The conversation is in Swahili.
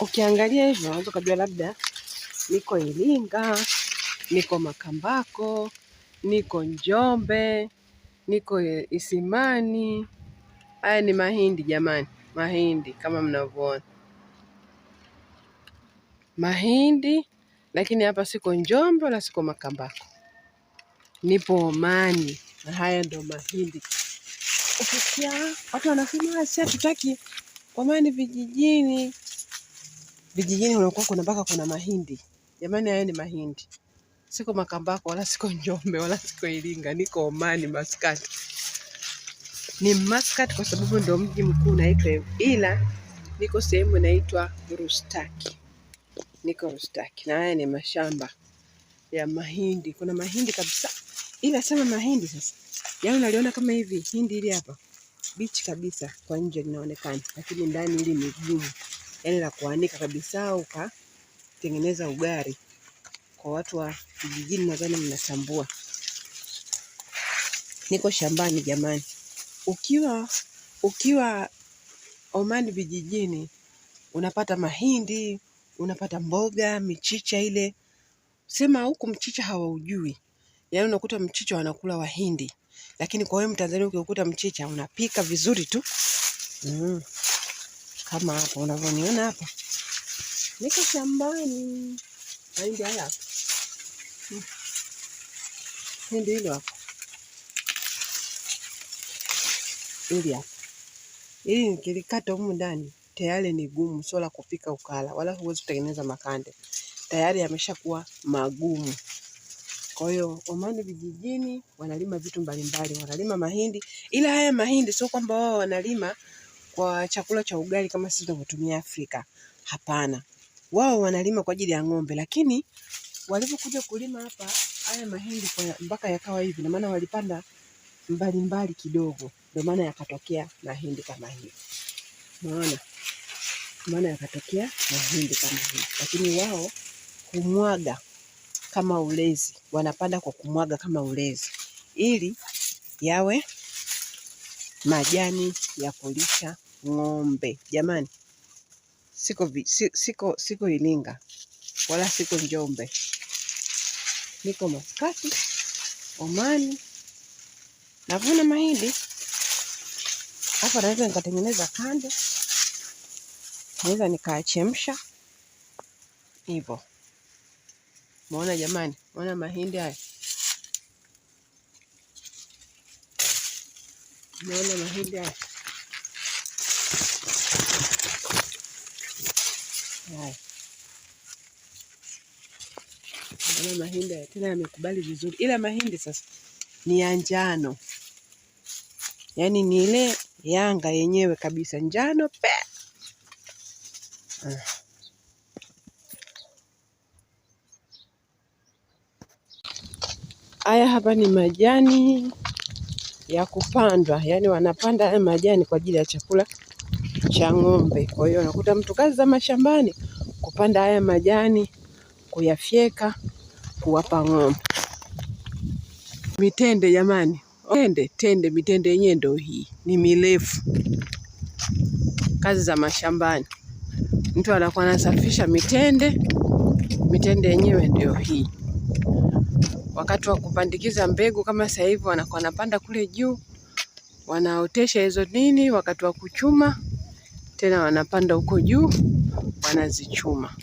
Ukiangalia hivyo unaweza ukajua labda niko Iringa, niko Makambako, niko Njombe, niko Isimani. Haya ni mahindi jamani, mahindi kama mnavyoona mahindi, lakini hapa siko Njombe wala siko Makambako, nipo Omani na haya ndo mahindi. Ukisikia watu wanasema si hatutaki Omani vijijini, vijijini unakuwa kuna mpaka kuna mahindi jamani, haya ni mahindi. Siko Makambako wala siko Njombe wala siko Iringa, niko Omani Maskati. Ni Maskat kwa sababu ndo mji mkuu unaitwa hivyo, ila niko sehemu inaitwa Rustaki. Niko Rustaki na haya ni mashamba ya mahindi. Kuna mahindi kabisa, ila sema mahindi sasa, yaani unaliona kama hivi hindi hili hapa bichi kabisa, kwa nje linaonekana, lakini ndani hili ni gumu, yaani la kuanika kabisa ukatengeneza ugali. Kwa watu wa vijijini nadhani mnatambua. Niko shambani jamani. Ukiwa Omani vijijini unapata mahindi, unapata mboga, michicha ile. Sema huku mchicha hawaujui. Yaani unakuta mchicha wanakula Wahindi. Lakini kwa wewe Mtanzania ukikuta mchicha unapika vizuri tu. Kama hapa unavyoniona hapa. Niko shambani. Mahindi haya hapa. Hindi hilo hapo. Hili hapa. Hili nikilikata humu ndani tayari ni gumu, sio la kupika ukala, wala huwezi kutengeneza makande. Tayari yameshakuwa magumu. Kwa hiyo Omani vijijini wanalima vitu mbalimbali, wanalima mahindi, ila haya mahindi sio kwamba wao wanalima kwa chakula cha ugali kama sisi tunavyotumia Afrika. Hapana, wao wanalima kwa ajili ya ng'ombe, lakini walivyokuja kulima hapa haya mahindi kwa mpaka yakawa hivi, na maana walipanda mbalimbali kidogo, ndio maana yakatokea mahindi kama hivi. Unaona, maana yakatokea mahindi kama hivi, lakini wao humwaga kama ulezi, wanapanda kwa kumwaga kama ulezi ili yawe majani ya kulisha ng'ombe. Jamani, siko Iringa wala siko Njombe, niko Maskati, Omani, navuna mahindi hapa. Naweza nikatengeneza kande, naweza nikachemsha hivyo. Muona jamani, muona mahindi haya, muona mahindi haya haya, muona mahindi haya tena yamekubali vizuri, ila mahindi sasa ni ya njano, yaani ni ile yanga yenyewe kabisa, njano pe. Haya hapa ni majani ya kupandwa, yaani wanapanda haya majani kwa ajili ya chakula cha ng'ombe. Kwa hiyo unakuta mtu kazi za mashambani kupanda haya majani, kuyafyeka, kuwapa ng'ombe. Mitende jamani, tende tende, mitende yenyewe ndio hii, ni mirefu. Kazi za mashambani, mtu anakuwa anasafisha mitende, mitende yenyewe ndio hii. Wakati wa kupandikiza mbegu kama sasa hivi wanakuwa wanapanda kule juu, wanaotesha hizo nini. Wakati wa kuchuma tena wanapanda huko juu, wanazichuma.